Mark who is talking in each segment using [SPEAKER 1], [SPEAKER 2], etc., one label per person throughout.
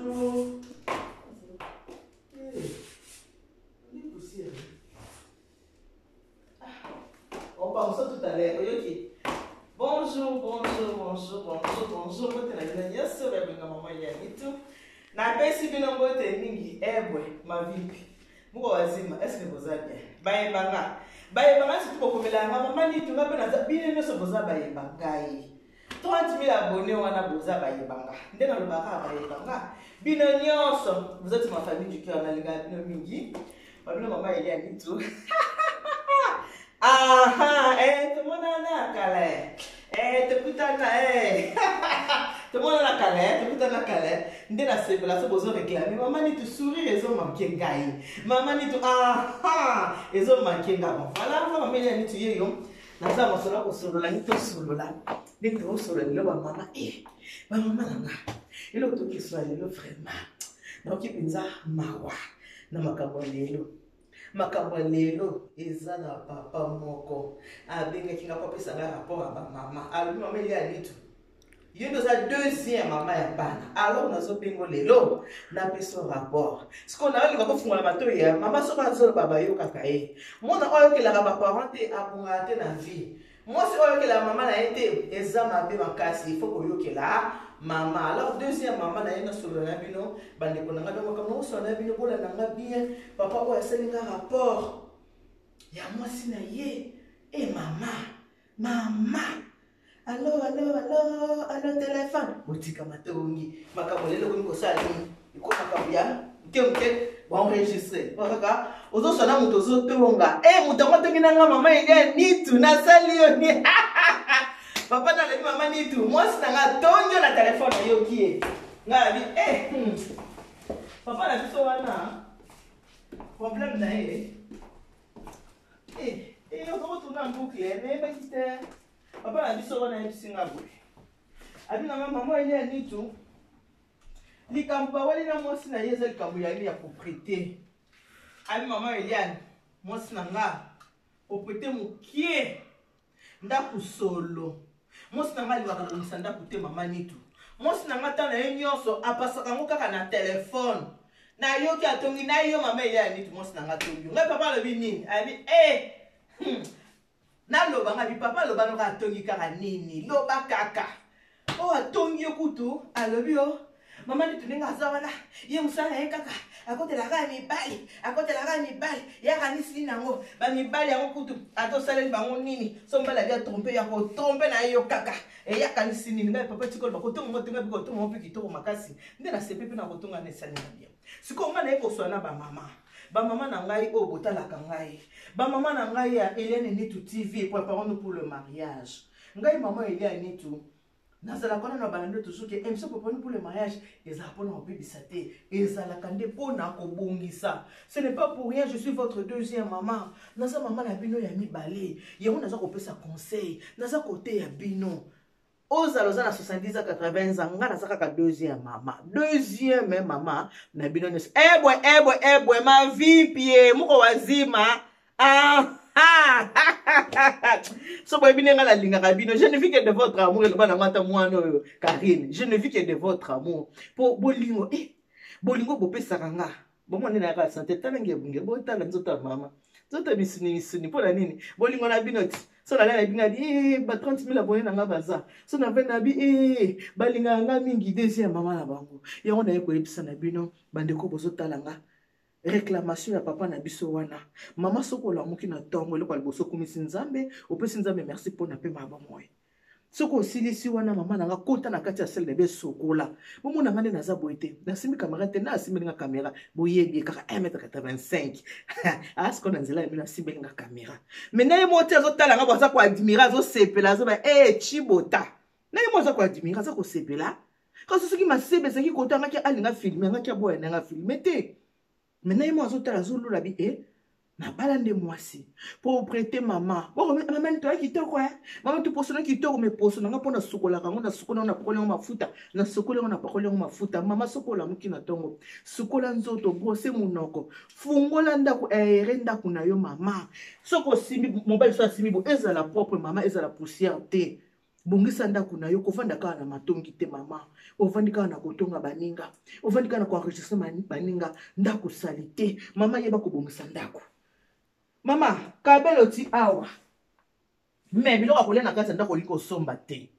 [SPEAKER 1] Bonjour. Hey. Poussière. Ah. On parle ça tout à l'heure. Oyoki. Bonjour, bonjour, bonjour, bonjour, bonjour. Mbote na bino nyonso babenga mama ya mitu. Napesi bino mbote mingi ebwe mavipi. Muko wazima, est-ce que boza bien? Bayeba nga. Bayeba nga surtout bokomela nga mama nitu nga pe naza bino nyonso boza bayeba ngai. 30 000 abonnés wana boza bayeba nga nde nalobaka bayeba nga bino nyonso vous êtes ma famille du cœur nalingaka bino mingi babino mama elia nitu aha eh, tomonana kala eh. eh, tokutana eh. tomonana kala eh, tokutana kala eh. Nde nasepela so bozo réclame mama nitu sourire ezo manke ngai mama nitu aha ezo manke nga bon voilà mama elia nitu yeyo Naza masolo ya kosolola ni tosolola ndenge tokosolola lelo bamama e eh, bamama na nga eloko tokesola lelo vraiment nayoki mpenza mawa na makambo ya lelo makambo ya lelo eza na papa moko abengaki nga mpo apesa nga rapport ya bamama alobi mama elia nitu Yo nde oza deuxième mama ya bana alors nazobengo lelo napesa rapport sikoyo nayolinga kofungola matoi ya mama soki azoloba bayokaka ye mwana oyo ayokelaka baparent te abongaka te na vie mwasi oyo ayokelaka mama na ye te eza mabe makasi il faut koyokela mama alors deuxième mama na ye nasolola na bino bandeko na ngai donc makambo nakosolola na bino bolanda nga bien papa oyo asali nga rapport ya mwasi na ye e mama mama Alo, alo, alo, alo telefone. Botika matongi. Makambo lelo komi kosala nini? Eko makambo ya moke moke baenregistre. Kaka ozosala moto ozotonga. Eh, moto yango atongi na nga mama Elia Nitu, nasali yo ni. Papa nalobi mama Nitu, mwasi na nga atongi yo na telefone ayoki ye. Nga nabi eh, hmm. Papa na biso wana problème na ye. Eh, eh, ozokotuna boucle, nayebaki te. Papa na biso wana ayebisi nga boye. Abi na nga mama Elia Nitu, likambo baweli na mwasi na ye eza likambo ya nini ya propriété. Abi mama Eliane, mwasi na nga propriété mokie ndako solo. Mwasi na nga alingaka kobongisa ndako te mama Nitu. Mwasi na nga ntango na ye nyonso apasaka yango kaka na telefone. Nayoki atongi na yo mama Eliane Nitu, mwasi na nga atongi yo. Ngai papa alobi nini? Abi eh Naloba nga bi papa aloba noka atongi kaka nini loba kaka oyo oh, atongi yo kutu alobi yo oh, mama nitu ndenge aza wana ye mosala na ye kaka akotelaka ya mibali akotelaka ya mibali ye akanisi nini yango bamibali yango kutu ata osaleli bango nini so mobali abi atrompe ya kotrompe na ye yo kaka eye akanisi nini ngai papa tikoloba kotonga ngo tonga mpe kotonga ngo mpe kitoko makasi nde nasepe mpe na kotonga na esali na bien sikoyo ngai naye koswana na bamama bamama na ngai oyo botalaka ngai bamama na ngai ya Eliane Nitu TV préparons-nous pour le mariage ngai mama Eliane Nitu nazalaka wana na balando toujours ke émission préparons-nous pour le mariage ezalaka mpona kobebisa te ezalaka nde mpona kobongisa ce n'est pas pour rien je suis votre deuxième mama naza mama na bino ya mibale yango naza kopesa conseil naza koteya bino ozala oza na 70 ans 80 ans nga naza kaka deuxième mama deuxième mama na bino nyonso ebwe ebwe ebwe mavipie moko wazima ah, ah, so boyebi nde nga nalingaka bino je ne vis que de votre amour eloba nango ata mwana oyo karine je ne vis que de votre amour po bolingo eh, bolingo bopesaka nga Bomoni nde nayaka sante tala ngebunge botala nzoto ya mama nzoto ya misuni misuni mpo na nini bolingo na bino ti so nalai na bino abi eh, ba 30 000 abone na nga baza so na vende abi eh, balingaka nga mingi deuxième mama na bango yango naye koyebisa na bino bandeko bozotala nga réclamation ya papa na biso wana mama soki olamuki na ntongo eloko ya liboso okumisi nzambe opesi nzambe merci mpo na pema ya bomoi Soki osilisi wana mama na nga kota na kati ya salle de bain sokola. Bomona nga nde naza boye te. Nasimbi camera te na asimbeli nga camera. Boyebi ye kaka 1m85. Asiko na nzela ya bino asimbeli nga camera. Mais na ye moko te azotala nga bo aza ko admirer azosepela azoba eh Chibota. Na ye moko aza ko admirer aza kosepela. Kasi soki masebe ezalaki kota ngaki alinga filmer ngaki aboya na nga filmer te. Maintenant ye moko azotala azolula bi eh nabala nde mwasi propriété mama mama nitoya kitoko eh mama tuposo na kitoko me poso na nga mpo nasukolaka yango nasukola yango napakoli yango mafuta nasukoli yango napakoli yango mafuta mama soki olamuki na ntongo sukola nzoto brose monoko fungola ndako aere ndako na yo mama soki osimbi mobali so asimbi bo ezala propre mama ezala poussière te. Bongisa ndako na yo, kovanda kaka na matongi te mama. Ovandi kaka na kotonga baninga, ovandi kaka na koenregistre baninga, ndako salite. Mama, yeba kobongisa ndako. Mama, kabelo ti awa. Me biloko ya kolia na kati ya ndako olingi kosomba te.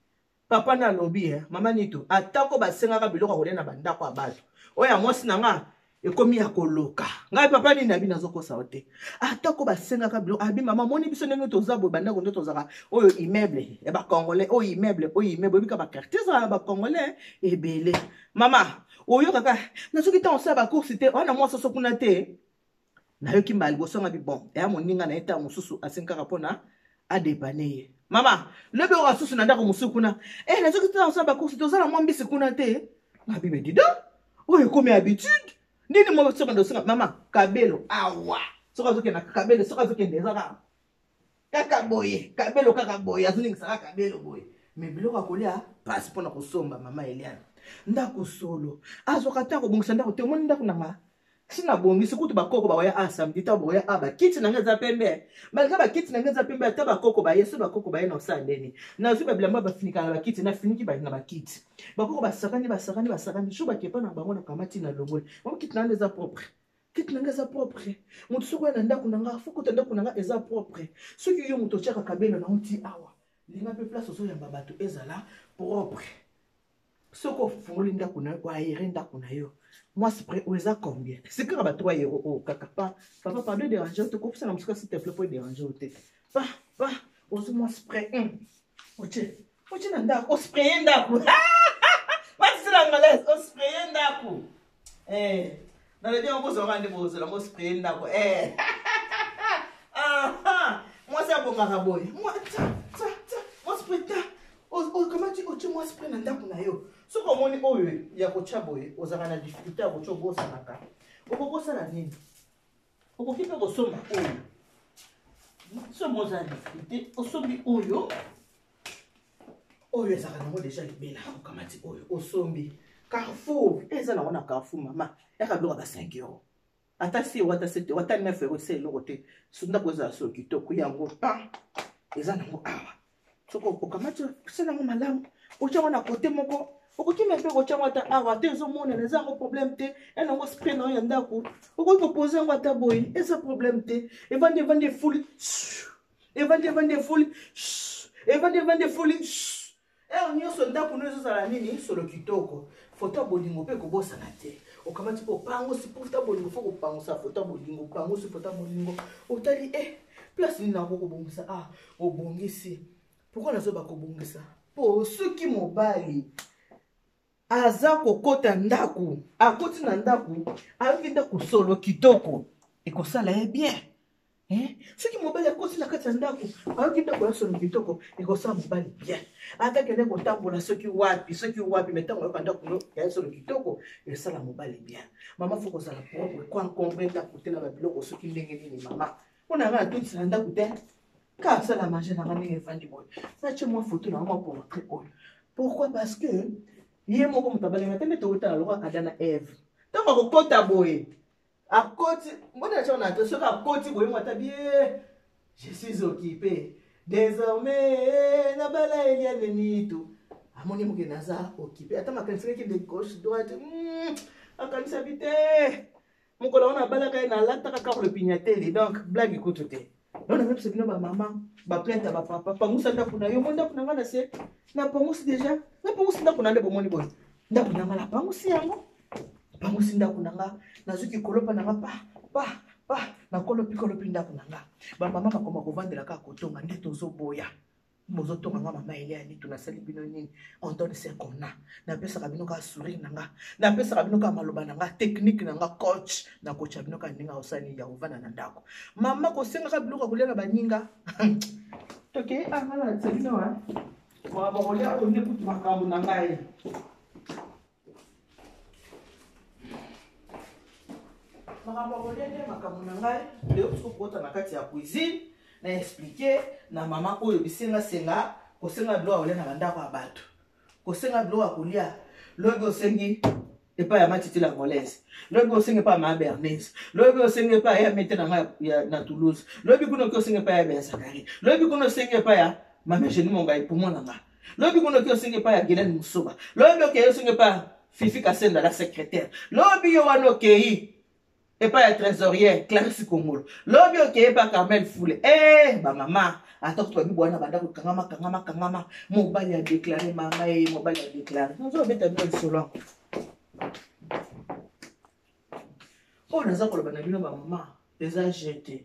[SPEAKER 1] Papa na alobi eh, mama Nitu, atako basengaka biloko ya kolia na bandako ya bato, oyo ya mwasi na nga ekomi ya koloka. Ngai papa nini abi nazokosa yo te. Atako basengaka biloko, abi mama moni biso ndenge toza boye bandako nde tozalaka oyo immeuble ya ba congolais, oyo immeuble, oyo immeuble, oyebika ba quartier ezalaka na ba congolais ebele. Mama, oyokaka nazoki ntango osala ba course te, wana mwa soso kuna te. Nayoki mbala liboso nga bi bon, eya moninga na ye ntango mosusu asengi kaka mpona adepane ye. Mama, lobi oyo asusu na ndako mosusu kuna, eh, nazoki ntango osala ba course te, oza na mwa mbisi kuna te. Ngabi me dis donc, oyo ekomi habitude. Nini mwa soki ndosinga mama kabelo awa. Soki azokende na kabelo, soki azokende eza kaka kaka boye, kabelo kaka boye, azoningisa kaka kabelo boye. Me biloko ya kolia pasi mpona kosomba mama Eliane. Ndako solo, azwaka te akobongisa ndako te, omoni ndako na nga. Si nabongisi kutu bakoko bakoya a samedi ntango bakoya a bakiti na ngai eza pembe, malgre bakiti na ngai eza pembe, ata bakoko baye, so bakoko baye na osala ndeni nazwi babilamba bafinikaka na bakiti, nafiniki na bakiti, bakoko basakani basakani basakani, jour bakepa na bango nakamati na longoli bango, kiti na ngai eza propre, kiti na ngai eza propre. Moto soki oya na ndako na ngai, fokota ndako na ngai eza propre. Soki yo moto otiaka kabelo na oti awa, linga mpe place ozoyamba bato ezala propre. Soki ofungoli ndako na yo, oaere ndako na yo, mwa spray oyo eza combien? C'est kaka ba 3 euros oyo kaka pa papa, pardon déranger yo te, kopesa na mosika s'il te plaît, po déranger yo te. Pa pa ozwi mwa spray, otie otie na ndako, ospraye ndako. Matisi na angolaise, ospraye ndako. Eh, nalobi yango bozwaka nde bozela ngo spraye ndako. Eh. Aha, mwasi abongaka boye. Mwa ta ta ta, mwa spray ta. Okamati otie mwa spray na ndako na yo. Soki omoni oyo ya kotya boye, ozalaka na difficulté ya kotya, obosanaka. Okokosala nini? Okoki mpe kosomba oyo. Soki oza na difficulté, osombi oyo. Oyo ezalaka nango deja libela, okamati oyo, osombi. Carrefour, eza nango na Carrefour mama. Yaka biloko ba 5 euros. Ata 6 euros, ata 7 euros, ata 9 euros, esa eloko te. So ndako ezala so kitoko yango pa eza nango awa. Soki okamati osala yango malamu, otya yango na kote moko, okoki mpe kotya yango ata awa te, ezomonana, eza yango problème te. Ya nango spray na yo ya ndako, okoki kopose yango ata boye, eza problème te. Evandi evandi efuli, evandi evandi efuli, evandi evandi efuli. Heure nyonso ndako no ezozala nini? Solo kitoko. Foto ya bolingo mpe kobosana te. Okamati mpe opangusi foto ya bolingo, fo kopangusa foto ya bolingo, opangusi foto ya bolingo, otali place nini nako kobongisa? Ah, obongisi. Pourquoi nazoba kobongisa? Po soki mobali aza kokota ndako, akoti na ndako, ayoki ndako solo kitoko, ekosala ye bien. Eh? Soki mobali akoti na kati ya ndako, ayoki ndako ya solo kitoko, ekosala mobali bien. Ata kende kotambola soki wapi, soki wapi, mais ntango ayoka ndako no ya solo kitoko, esala mobali bien. Mama, fo kozala propre, ko encombre ndako te na babiloko soki ndenge nini mama. Mpo na ngai natondisa na ndako te, kaka sala manger na ngai ndenge evandi boye. Natie mwa photo na mwa portrait oyo. Pourquoi? Parce que ye moko moto abalenga te nde tokotala lokola Adam na Ève. Ntango akokota boye, akoti mbona na na te, soki akoti boye mwata bien, je suis occupé désormais na bala Eliane Nitu. Amoni moke naza occupé, ata makanisi naki de gauche droite, akanisa bi te. Mokolo wana abalaka ye nalataka kaka le pignateli, donc blague kutu te. Donc nayebisa bino ba mama, ba plainte ya ba papa, pangusa ndako na yo, mo ndako na nga na se, napangusi deja, napangusi ndako na nde bomoni boye. Ndako na nga napangusi yango. Pangusi ndako na nga, nazwi kikolopa na nga pa pa pa, nakolopi kolopi ndako na nga. Ba mama bakoma kovandela kaka kotonga nde tozoboya. Bozotonga nga mama Eliane Nitu, nasali bino nini? On donne ce qu'on a. Napesaka bino kaka sourire na nga, napesaka bino kaka maloba na nga, technique na nga, coach, na coach bino kaka ndenge osali ya kovanda na ndako. Mama kosengaka biloko ya kolia na baninga. Toke, ah, nga na bino, hein. Makambo ya kolia oyo nde kutu makambo na ngai. Makambo ya kolia nde makambo na ngai. Lelo biso kokota na kati ya cuisine, na expliquer na mama oyo bisengasenga, kosenga biloko ya kolia na bandako ya bato, kosenga biloko ya kolia. Lobi osengi epai ya Matiti la Angolaise, lobi osengi epai ya Mama Bernaise, lobi osengi epai ya Mete na ngai na Toulouse, lobi kuna oki osengi epai ya Bea Zakari, lobi kuna osengi epai ya Mama Eugénie Mongai po mwana nga. Lobi kuna oke osengi epai ya Guylaine Musoba. Lobi okei osengi epai ya Fifi Kasenda la secrétaire. Lobi yo wana okei epai ya trésorière Clarisse Kongolo. Lobi okei epai ya Carmel Fule. Eh ba mama, ata kutu babibo wana banda kokangama kangama kangama, mobali a déclaré mama ye, mobali a déclaré. Nazo beta bino lisolo yango. Oyo naza koloba na bino ba mama eza jeu te.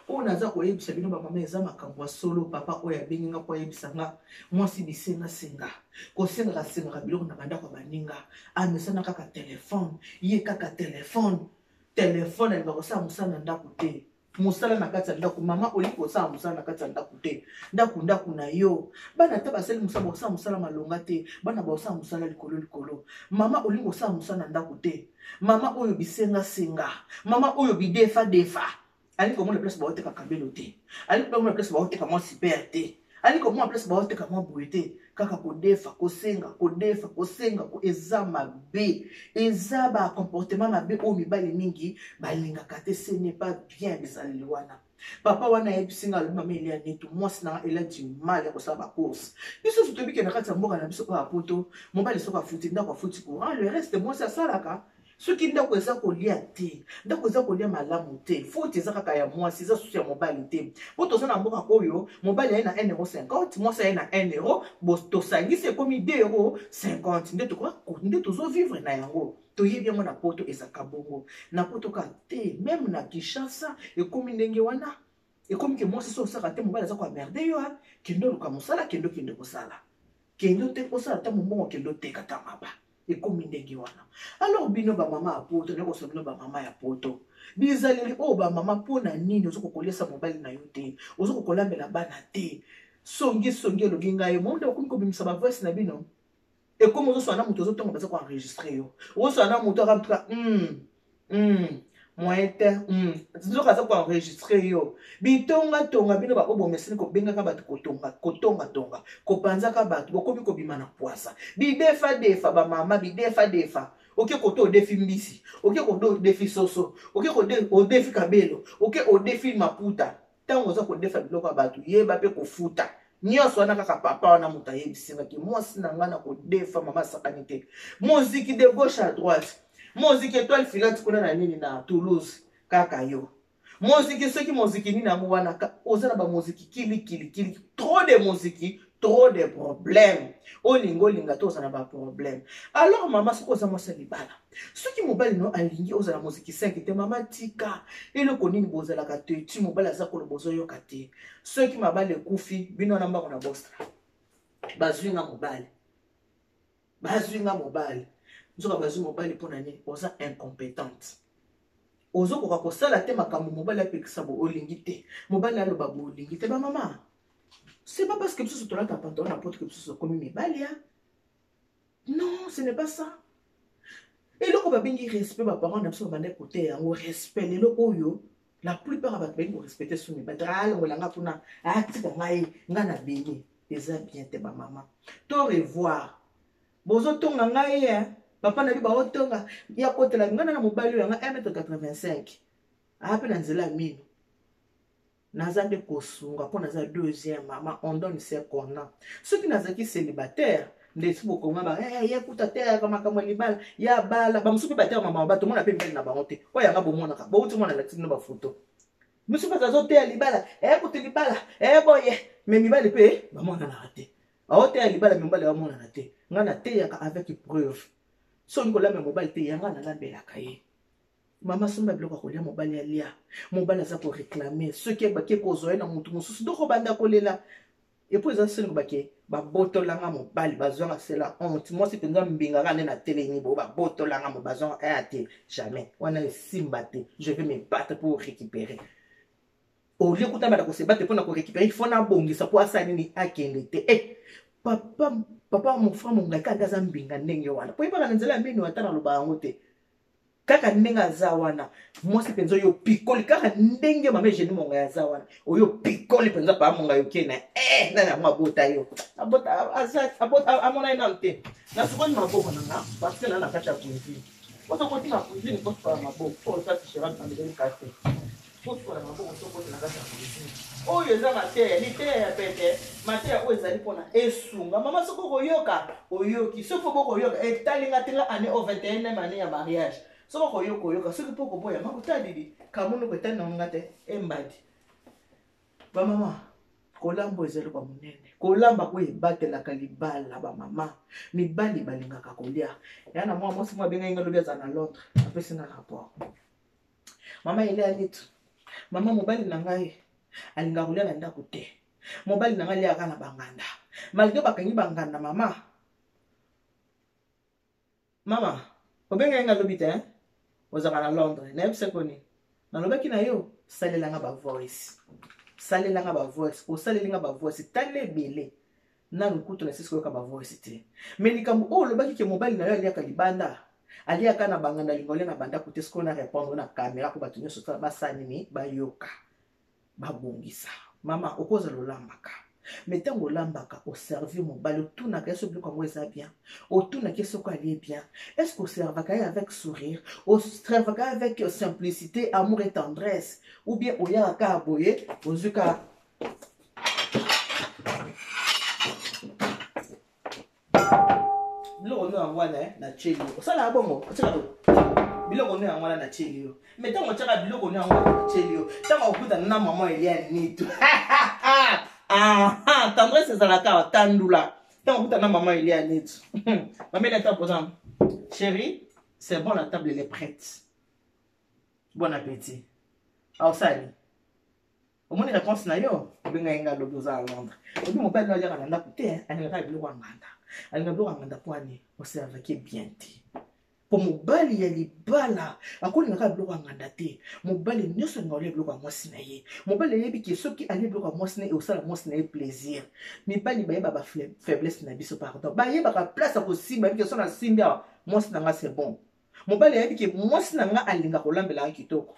[SPEAKER 1] Oyo naza koyebisa bino ba mama eza makambo ya solo. Papa oyo abengi nga po ayebisa nga mwasi bisenga senga, kosengaka sengaka biloko na bandako ya baninga, amesana kaka telefone, ye kaka telefone, telefone, alinga kosala mosala na ndako te. Mosala na kati ya ndako, mama olingi kosala mosala na kati ya ndako te. Ndako ndako na yo, bana ata basali mosala, bakosala mosala malonga te, bana bakosala mosala likolo likolo. Mama olingi kosala mosala na ndako te. Mama oyo bisenga senga, mama oyo bidefa defa, alingi komona place baoteka kabelo te, alingi komona place baoteka mwa super te, alingi komona place baoteka mwa boye te, kaka kodefa kosenga, kodefa kosenga. Eza mabe, eza ba comportement mabe oyo mibali mingi balingaka te. Ce n'est pas bien bizaleli wana. Papa wana ayebisi nga, alobi: "Mama Elia Neto, mwasi nanga ela du mal ya kosala bacourse." Biso nyonso toyebi ke na kati ya mboka na biso oyo ya poto, mobali soki afuti ndako, afuti courant, le reste mwasi asalaka. Soki ndako eza kolia te, ndako eza kolia malamu te, faute eza kaka ya mwasi, eza susu ya mobali te. Po toza na mboka oyo mobali aye na 1 euro 50, mwasi aye na 1 euro, tosangisi ekomi 2 euro 50. Nde nde tozovivre na yango, toyebi yango. Na poto ezaka bongo, na poto kaka te, même na Kinshasa ekomi ndenge wana. Ekomi ke mwasi so osaka te, mobali aza koemmerder yo: "Kende oluka mosala, kende, okende kosala, kende te kosala ta mombongo, kende oteka ta maba." Ekomi ndenge wana. Alors bino bamama ya poto, nakosa bino bamama ya poto, bizaleli oyo bamama, mpo na nini oza kokolesa mobali na yo te, oza kokolambela bana te? Songi songi elobi ngai monde okomi kobimisa bavoice na bino. Ekomi ozosala na moto, ozotonga, baza koenregistrer yo, ozosala na moto aka motuka moyen te, nzoka aza koenregistrer yo. Bitongatonga bino baoyo bomesini kobengaka bato kotonga, kotongatonga, kopanzaka bato, bokomi kobima na pwasa. Bidefadefa bamama, bidefadefa. Oke kote odefi mbisi, oke kote odefi soso, oke kote odefi kabelo, oke odefi maputa. Ntango oza kodefa biloko ya bato, yeba mpe kofuta nyonso wana. Kaka papa wana moto ayebisingaki mwasi na ngai na kodefa, mama asakani te. Moziki de gauche à droite, moziki étoile filante kuna na nini na Toulouse, kaka yo moziki. Soki moziki nini yango wana, oza na bamoziki kilikili, trop de moziki, trop de problème. Olinga olinga te, oza na baproblème. Alors mama, soki oza mwasi ya libala, soki mobali no alingi ozala moziki 5 te, mama tika. Eloko nini bozalaka te ti mobali aza koloba, ozoyoka te? Soki mabala ekufi, bino wana mbango na bostra, bazwi nga mobali, bazwi nga mobali. Nzoka bazwi mobali mpo na nini? Oza incompétente, ozokoka kosala te makambo mobali apekisa bo olingi te, mobali aloba bo olingi te. Bamama, c'est pas parce que biso tolata pantalon na poto ke biso tokomi mibali ya. Non, ce n'est pas ça. Eloko babengi respect, baparent na biso babandaki koteya yango, respect. Lelo oyo la plupart ya bato balingi korespecter so mibali, alongolanga kuna, atika ngai, ngai na beni. Eza bien te. Bamama, to revoir. Bozotonga ngai ye, papa na bi baotonga ya kotela ngai na mobali oyo yanga 1 mètre 85, aya mpe na nzela ya mino. Naza nde kosunga mpo naza deuxième mama. On donne ce qu'on a. Soki nazalaki célibataire nde si bokonga ba hey, ye kuta te ayaka makambo ya libala ya bala. Bamosusu mpe bateyaka mama, bato mona mpe mibali na bango te. Oyo yanga bomonaka, bouti mona alakisi bino bafoto. Mosusu mpe azoteya libala, kutu libala boye, me mibali mpe bamonanaka te. Aoteya libala, mibali bamonana te. Ngai nateyaka avec preuve. Soki kolamba mobali te, yanga nalambelaka ye. Mama, somba biloko ya kolia, mobali alia. Mobali aza koréclamer, soki bake kozwa ye na motu mosusu, doko banda kolela. Et puis eza soni bake babotolanga mobali, bazwanga, c'est la honte. Mwasi mpenza mbingaka nde na telemi bo babotolanga mo, bazwanga aya te, jamais wana esimba te. Je vais me battre pour récupérer. Au lieu kuta banda kose battre mpona korécupérer, il faut nabongisa mpo asala nini, akende te. Eh, papa, papa, mon frère Mongai kaka aza mbinga ndenge wana, po yebaka na nzela ya mino, ata naloba yango te. Kaka ndenge aza wana, mwasi mpenza oyo pikoli, kaka ndenge mama Egenie Mongai aza wana, oyo pikoli mpenza. Paa Mongai oke na nani yango abota yo, amona ye nanu te. Nasukoli maboko na nga parce que na na kati ya cuisine. Osokoti na cuisine, kosukola maboko oyo osasi. Shera, amezali kase. Kosukola maboko to kota na kati ya cuisine. Oyo eza mateya, liteya ya pete, mateya oyo ezali mpona esunga. Mama soki okoyoka, oyoki. Soki obokoyoka, etali nga te nga année oyo 21e année ya mariage. Soki okoyoka oyoka, soki mpo okoboya, makotali kamunoko etali na nga te, embadi. Ba mama, kolamba eza eloko ya monene. Kolamba oyo ebatelaka libala ba mama. Mibali balingaka kolia. Ya na mwa mwasi mwa abengai nga lobi aza na Londres, apesi nga rapport. Mama Elia Nitu, mama mobali na ngai alingaka kolia na ndako te. Mobali na ngai aliaka na banganda. Malgre bakangi banganda mama. Mama, obengaki nga lobi te, hein? Ozalaka na Londres. Nayebisaki yo nini? Nalobaki na yo, salela nga ba voice. Salela nga ba voice. Osaleli nga ba voice. Tala ebele. Nanu kutu nasisi koyoka ba voice te. Mais likambo oyo olobaki ke mobali na yo aliaka libanda, aliaka na banganda alinga olia na bandako te, sikoyo na répondre na camera ko bato nyonso basala nini bayoka. Babongisa. Mama, okozala olambaka. Mais ntango olambaka, oservir mobali, otunaka ye soki biloko yango eza bien. Otunaka ye soki alie bien. Est-ce que oservaka ye avec sourire? Oservaka ye avec simplicité, amour et tendresse? Ou bien oyaka kaka boye, ozwi kaka biloko no yango wana eh, na tieli yo osalaka bongo otiaka biloko no yango wana na tieli yo me ntango otiaka biloko no yango wana na tieli yo ntango okutana na mama elia nitu tendresse ezalaka awa tandula ntango okutana na mama elia nitu mama elia ntango poza chérie c'est bon la table elle est prête bon appétit aosali omoni réponse na yo obengaki nga lobi oza na londres obi mobali no aliaka na ndako te alingaka biloko ya nganda alingaka biloko ya nganda mpo ani oservaki bien te mpo mobali ya libala akolingaka biloko ya nganda te mobali nyonso alinga kolia biloko ya mwasi na ye mobali ayebi ke soki alie biloko ya mwasi na ye ekosala mwasi na ye plaisir mibali bayeba ba faiblesse na biso pardon bayebaka place ya kosimba yebi ke so nasimbi awa mwasi na nga c'est bon mobali ayebi ke mwasi na nga alinga kolambela nga kitoko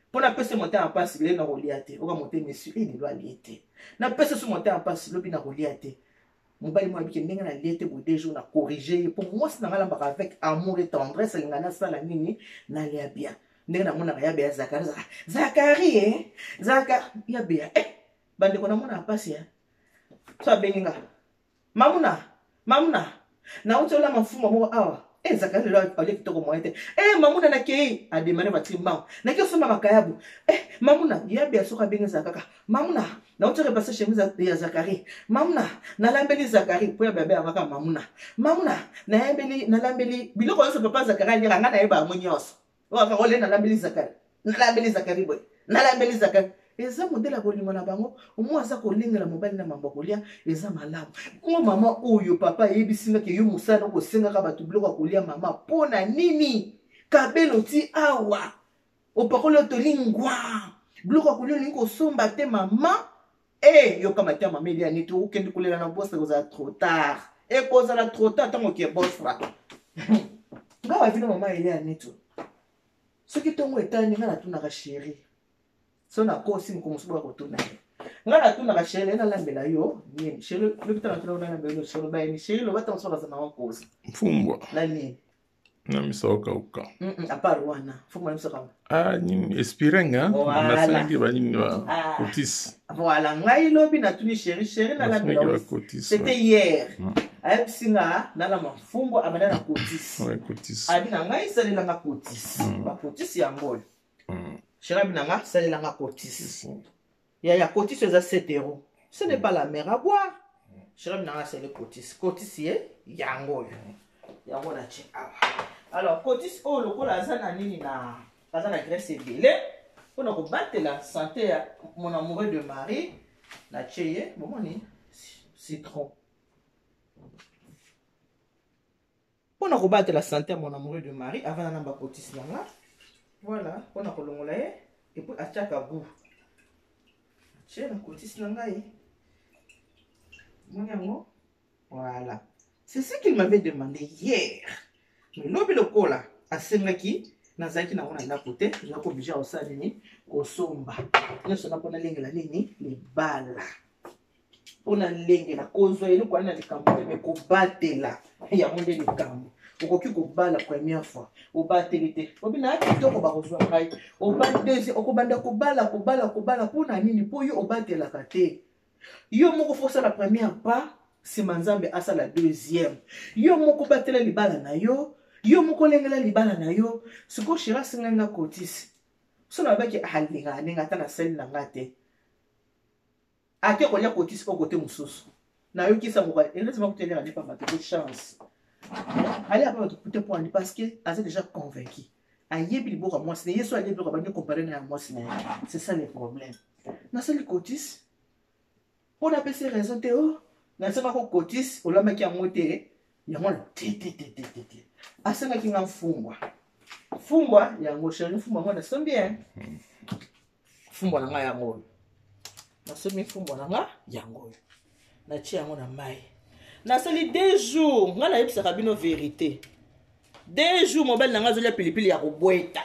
[SPEAKER 1] mpo napesa motema mpasi lelo nakolia te oka motema esu e lelo alie te napesa so motema mpasi lobi nakolia te mobali moko abiki ndenge nalie te boye deux jours na corrige ye mpo mwasi na nga alambaka avec amour et tendresse alinga nasala nini nalia bien ndenge namonaka ya beya zakari zakari e zakari ya beya e bandeko namonaka mpasi ya so abengi nga Mamuna, mamuna, nauti olamba mfumwa moko awa. Eh, Zakari lelo alie kitoko moyen te. Eh, mamuna nakei, ademane voiture mbangu. Nakei osomba makayabu. Eh, mamuna, yabe ya soka abenge kaka. Mamuna, nauti repasser chemise ya Zakari. Mamuna, nalambeli Zakari po ya babe yanga mamuna. Mamuna, nayembeli, nalambeli biloko nyonso papa Zakari aliaka nga nayeba yango nyonso. Oyo ole nalambeli Zakari. Nalambeli Zakari boye. Nalambeli Zakari. Eza modele ya bolingo na bango. Omwa aza kolengela mobali na mambo ya kolia eza malamu. Ngo mama oyo papa ayebisi nga ke yo mosala okosengaka bato biloko ya kolia mama mpo na nini? Kabelo ti awa. Opakoli otoli ngwa. Biloko ya kolia olingi kosomba te mama. Eh, yoka mateya mama Elia neti okende kolela na bostra ekozala trop tard. Ekozala trop tard ntango oke bostra. Nga bavino mama Elia neti. Soki ntongo etani nga natunaka chérie. So nakosi mokolo mosusu boya kotuna ye. Nga natunaka chérie naye nalambela yo nini? Chérie lobi ntango natuna nalambela yo chérie loba ye nini? Chérie loba ntango mosusu naza na nkosi.
[SPEAKER 2] Mfumbwa.
[SPEAKER 1] Na nini?
[SPEAKER 2] Na miso kauka.
[SPEAKER 1] À part wana, faut que ça.
[SPEAKER 2] Ah, nini espirenga,
[SPEAKER 1] voilà.
[SPEAKER 2] Nasalaki ba nini ba ah. Cotis.
[SPEAKER 1] Voilà, ngai lobi natuni chéri, chéri nalambela. C'était hier. Ayebisi nga nalamba mfumbo abanda na cotis.
[SPEAKER 2] Ouais, cotis.
[SPEAKER 1] Abi na ngai salela nga cotis. Ba cotis yango oyo. Chéri abi na nga salela nga cotis. Ya ya cotis eza 7 euros. Ce n'est pas la mer à boire. Chéri abi na nga sale cotis. Cotis ye yango oyo. Yango na tie awa. Alors cotis oyo lokola aza na nini na aza na graisse ebele mpona kobatela santé ya mon amoureux de mari na tie ye bomoni citron mpona kobatela santé ya mon amoureux de mari avant na bakotisi na nga voilà mpona kolongola ye epuis atiaka goût atie na kotisi na ngai moni yango voilà c'est ce qu'il m'avait demandé hier mais lobi lokola asengaki nazalaki nango na ndako te nazalaki oblige ya kosala nini kosomba nyonso na mpo nalengela nini libala mpo nalengela kozwa eloko wana na likambo te me kobatela yango nde likambo. Okoki kobala première fois, obateli te, obi na kitoko, bakozwa ngai. Obali deuxième, okobanda kobala, kobala, kobala. Mpo na nini? Mpo yo obatelaka te. Yo moko faut osala première pas, nsima Nzambe asala deuxième. Yo moko batela libala na yo, yo moko olengela libala na yo. Sikoyo chéri asengai nga kotisi so, nalobaki alingaka ndenge ata nasali na nga te. Ake kolia kotisi oyo kote mosusu, nayokisa ngo heureusement kuteleka nde pamba te chance alia pa bato kute mpo parce que aza déjà convaincu, ayebi liboko ya mwasi na ye. So ayebi biloko, abandi compare na ya mwasi na ye. C'est ça le problème. Nasali kotisi mpo napesi raison te. O nasengaki okotisi, olambaki yango te, yango na te te te te te te. Asengaki nga mfumbwa, fumbwa yango chéri, mfumbwa yango nasombi e fumbwa na ngai yango oyo nasombi, fumbwa na nga yango oyo natie yango na mai, nasali 2 jours. Ngai nayebisaka bino vérité, 2 jours mobali na ngai azolia pilipili ya kobweta.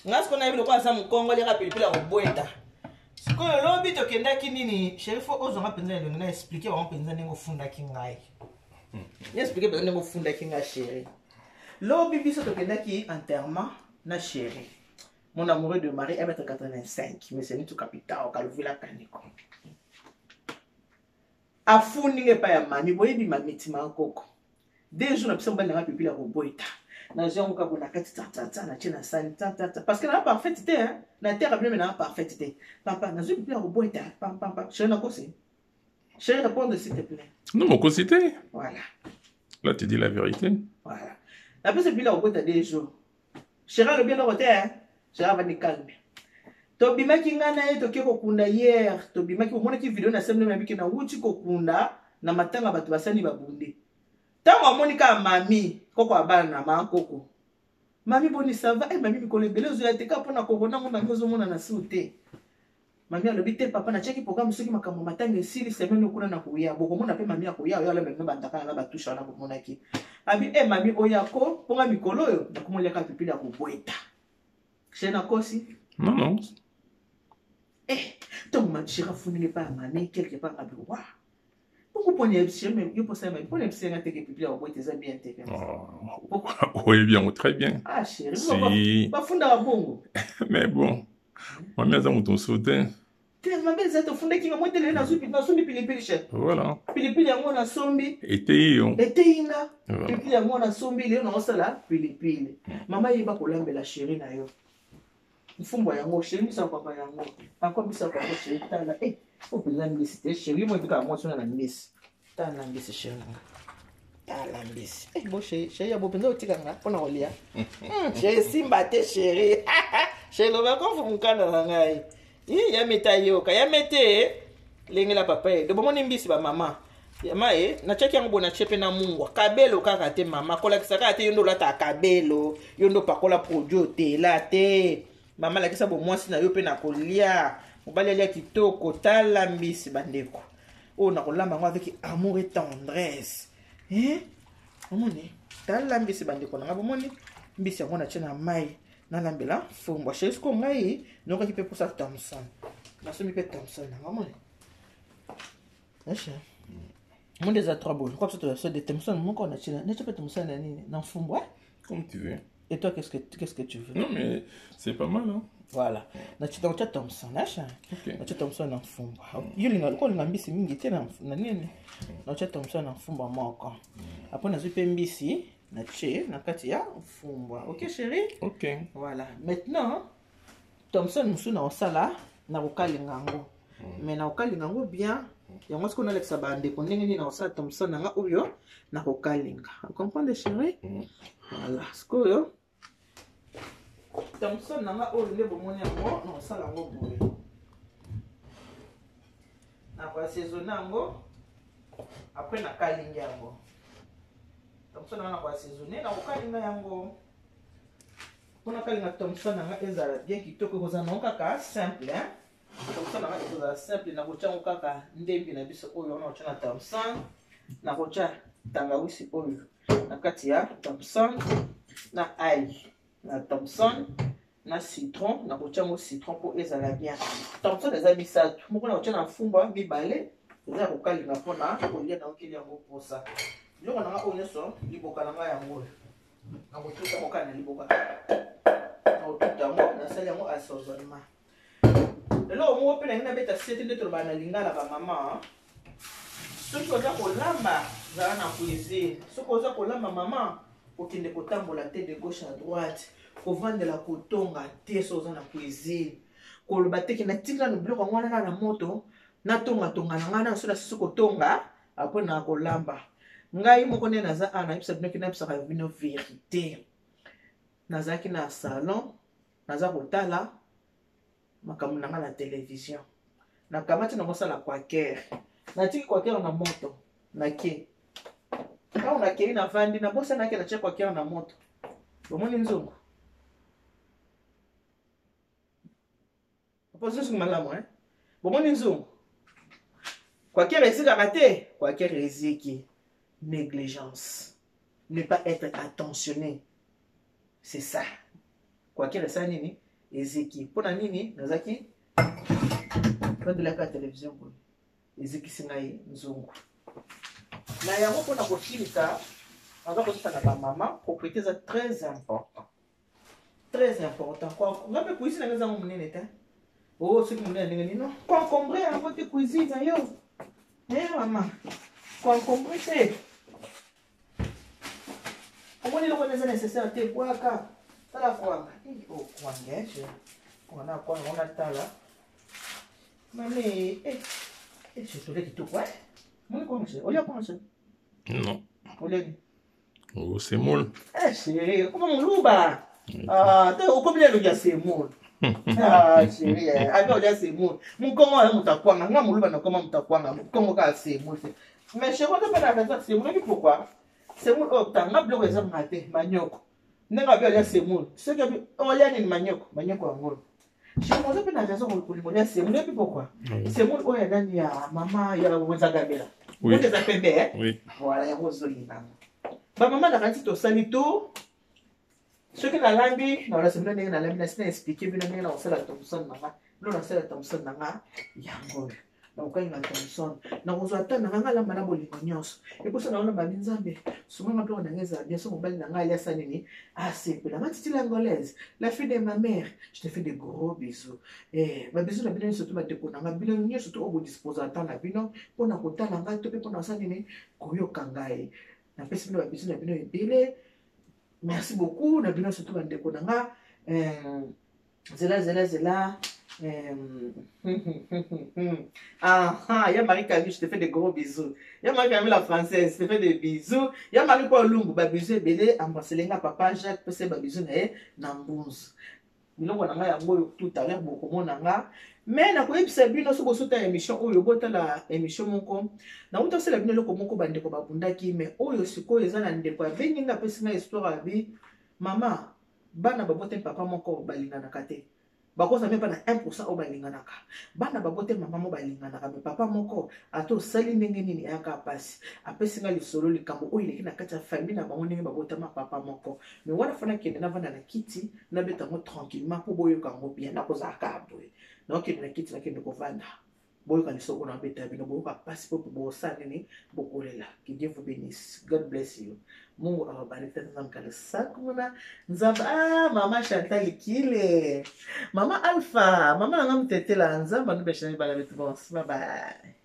[SPEAKER 1] Ngai sikoyo nayebi lokola aza mokongo, aliaka pilipili ya kobweta. Sikoyo lobi tokendaki nini, chéri, faut ozwanga mpenza elongi na expliquer bango mpenza ndenge ofundaki ngai. Na expliquer mpenza ndenge ofundaki ngai, chéri. Lobi biso tokendaki enterrement na chéri, mon amoureux de Marie, 1m85, monsieur Nitu Capitao Kaluvila Kaniko. Afundi nga epai ya mami. Boyebi mami tima koko. 2 jours na biso, mobali nanga pilipili ya koboyita, nazwi yango kaka na kati tatata, natie na sani tatata, parce que naa parfaite te na terre bino, me naa parfaite te papa. Nazwi pilipili ya koboyita pampampa. Chéri, nakosi? Chéri, répondre s'il te plaît.
[SPEAKER 2] Non, mokosi te.
[SPEAKER 1] Voilà.
[SPEAKER 2] Là, tu dis la vérité.
[SPEAKER 1] Voilà, napesi pilipili ya kobota 2 jours. Chéri alobi eloko te. Chéri avandi calme. Tobimaki ngai na ye, toke kokunda hier. Tobimaki, omonaki video na sembe nabiki, nawuti kokunda na matanga, bato basani babunde. Ntango amoni kaka mami koko ya bana na maa koko, mami boni, ça va? Eh, mami, mikolo ebele ozoya te kaka mpona korona ngo. Mami ozomonana su te. Mami alobi te papa, natiaki programme, soki makambo matanga esili, semaine okuna na koya, bokomona mpe mami akoya. Oyo alamba bino bandaka na batushe wana bomonaki. Abi e mami oyo ako mponga mikolo oyo nakomoliaka pilipili ya kobweta. Chéri, nakosi?
[SPEAKER 2] Non, non.
[SPEAKER 1] Eh, ntongo chéri afundinga epai ya mami quelque part, ngabi wa bongo mpona yebisi yo mposa ya mami, mpona yebisi yanga teke pilipili ya kobweta eza bien te.
[SPEAKER 2] Oyebi yango très bien.
[SPEAKER 1] Ah chéri, si bafundaka bongo.
[SPEAKER 2] Mais bon, mami aza moto mosusu te.
[SPEAKER 1] Te, mabe eza te, ofundaki nga motele, nasombi pilipili, chéri.
[SPEAKER 2] Voilà.
[SPEAKER 1] Pilipili yango nasombi.
[SPEAKER 2] Eteyi yo.
[SPEAKER 1] Eteyi nga. Pilipili yango nasombi, lelo naosala pilipili. Mama, yeba kolambela chéri na yo. Mfumbwa yango, chéri, misaka papa yango akomisa papa. Chéri, tala e o mpenza mbisi te. Chéri mo ebikaka mwasi wana na mbisi. Tala mbisi, chéri na nga, tala mbisi. Eh, bo chéri, chéri ya bo mpenza otika nga mpona kolia. Chéri, simba te. Chéri, chéri, loba kofu mokanda na ngai ya meta, yoka ya mete lengela papa ye do. Bomoni mbisi, bamama yama ye, natiaki yango boye, natie mpe na mungwa kabelo kaka te. Mama, kolakisa kaka te yo nde olataka kabelo, yo nde opakola produit, otela te. Mama, alakisa bomwasi na yo mpe na kolia. Mobali alia kitoko. Tala mbisi, bandeko, oyo nakolamba yango avec amour et tendresse, eh? Omoni, tala mbisi, bandeko na nga, bomoni mbisi yango natie na mai, nalambela fumbwa. Chéri, siko ngai nayokaki mpe mposa Thomson, nasombi mpe Thomson nanga. Omoni monde eza trois bolo kwa biso, toza de Thomson moko natie, natie mpe Thomson na nini, na mfumbwa.
[SPEAKER 2] Comme tu veux.
[SPEAKER 1] Et toi, qu'est-ce que tu veux?
[SPEAKER 2] Non, mais c'est pas mal, hein.
[SPEAKER 1] Voilà, natie natia Thomson acha.
[SPEAKER 2] Ok.
[SPEAKER 1] Natia Thomson na mfumbwa. Yo linga lokola olinga mbisi mingi te na nini, natia Thomson na mfumbwa moko. Après nazwi mpe mbisi, natie na kati ya mfumbwa. Ok chéri?
[SPEAKER 2] Ok.
[SPEAKER 1] Voilà, maintenant Thomson mosusu na kosala na kokalinga yango, mais na kokalinga yango bien. Yango sikoyo nalakisa bandeko ndenge nini na kosala Thomson na nga oyo na kokalinga. Comprendre, chéri? Voilà, sikoyo Thomson na nga oyo nde bomoni yango, na kosala yango boye, na koassaisonner yango, après nakalingi yango. Thomson na nga na koassaisonner, na kokalinga yango. Mpona kalinga Thomson na nga ezala bien kitoko, ekozala nango kaka simple, hein? Thomson na nga ekozala simple. Nakotia yango kaka ndembi na biso oyo wana, kotia na Thomson, nakotia tangawisi oyo na kati ya Thomson, na ail na Thomson, na citron. Nakotia yango citron mpo ezala bien. Thomson eza misato, moko nakotia na mfumbwa, mibale eza ya kokalinga mpona kolia. Naokeli yango mposa biloko na nga oyo nyonso, liboka na ngai yango oyo. Nakotuta yango kaka na liboka. Nakotuta yango, nasali yango assaisonnement. Eloko moko mpe nangi nabeta sete nde tolobaka na lingala bamama. Soki oza kolamba, zala na cuisine. Soki oza kolamba mama, kokende kotambola te de gauche à droite, kovandela kotonga te soki oza na cuisine. Koloba te ke natika nanu biloko yango wana na moto, natongatonga na ngai nanu soki nasisi kotonga, apres na kolamba. Ngai moko nde naza awa nayebisa bino ke nayebisaka bino verite. Nazalaki na salon, naza kotala makambo na ngai na television. Nakamati na kosala quaker. Natiki quaker na moto, nake. Ntango nakei navandi, nabosanaki natie quaker na moto. Bomoni nzungu? Opozi nzungu malamu, eh? Bomoni nzungu? Quaker ezikaka te, quaker eziki. Négligence. Ne pas être attentionné. C'est ça. Quaker esala nini? Eziki. Mpo na nini? Nazaki vandelaka television boye. Ezikisi ngai nzungu. Na yango mpo na kosilisa, naza kozisa na bamama, propriété eza très important. Très important. Quoi, nga mpe cuisine na nga ezango monene te. Oh, soki monene ndenge nini? Non, concombre yango te cuisine na yo. Eh mama, concombre te. Omoni eloko wana eza nécessaire te, bwaka. Tala kwanga. Eh, oh, kwanga, eh, chérie. Wana kwanga, wana tala. Mame, eh, eh, chérie, tolia kitoko, eh. Omoni kwanga, chérie. Olia kwanga, chérie?
[SPEAKER 2] Non.
[SPEAKER 1] Olia nini?
[SPEAKER 2] Oh, semoule.
[SPEAKER 1] Eh, chérie, okoma moluba. Ah, te okomi na elongi ya semoule. Ah, chérie, eh, abi olia semoule. Mukongo ya moto akwanga, nga moluba nakoma moto akwanga, mukongo kaka semoule. Mais chérie, oza pe na raison ya semoule, oyebi pourquoi? Semoule oyo tanga biloko ezanga te, manioko. Ndenge abi olia semoule. Soki abi olia nini manioko, manioko yango oyo. Chérie, oza pe na raison kolinga olia semoule, oyebi pourquoi? Semoule oyo ya nani ya mama ya Wenzagamela.
[SPEAKER 2] Oui.
[SPEAKER 1] Oyo eza pembe, eh?
[SPEAKER 2] Oui.
[SPEAKER 1] Voilà, yango ozolinga yango. Ba mama nakanisi tosali tout. Soki nalambi, nakolakisa bino ndenge nalambi, nasi na expliquer bino ndenge nakosala thomson na nga. Bino nasala thomson na nga yango oyo. Nakokalinga thomson. Nakozwa ata na nga, nga alamba na bolingo nyonso. Eposo na olamba bi Nzambe, sunga nga biloko na nga ezala bien, so mobali na nga alia sa nini, asepela. Ma titi l'angolaise, la fille de ma mère, je te fais de gros bisous. Eh, ba bisous na bino nyonso to bandeko na nga, bino nyonso to oyo bodisposa temps na bino mpona kotala ngai to mpe mpona kosala nini, koyoka ngai. Napesi bino ba bisous na bino ebele. Merci beaucoup na bino surtout bandeko na nga. Zela zela zela. Ah, ah, ya Marie Camille, je te fais des gros bisous. Ya Marie Camille la française, je te fais des bisous. Ya Marie Paul Lumbu, ba bisous ebele, embrassez nga papa Jacques, pese ba bisous na ye na mbunzu. Biloko na nga yango oyo tout à l'heure bokomona nga. Mais nakoyebisa bino soki bosota émission oyo, botala émission moko. Nauta kosala bino eloko moko bandeko babundaki, mais oyo sikoyo eza na ndeko abengi nga, apesi nga histoire abi mama, bana babotami papa moko balinganaka te. Bakoza même pas na 1% oyo balinganaka. Bana babotami mama moko balinganaka, mais papa moko ata osali ndenge nini ayaka pasi. Apesi nga lisolo likambo oyo eleki na kati ya famille na bango ndenge babotama papa moko. Mais wana fana kende navanda na kiti, nabeta yango tranquillement po boyoka yango bien. Nakozala kaka boye. Nakokende na kiti, nakende kovanda. Boyoka lisolo oyo nabeta bino, boyoka pasi po bosala nini, bokolela. Que Dieu vous bénisse. God bless you. Mungu awabariki. Tata Nzambe kalosa kuna. Nzambe, ah, mama Chantal Kile. Mama Alpha, mama nanga mutetela, Nzambe anubesha bana betu bonse. Bye bye.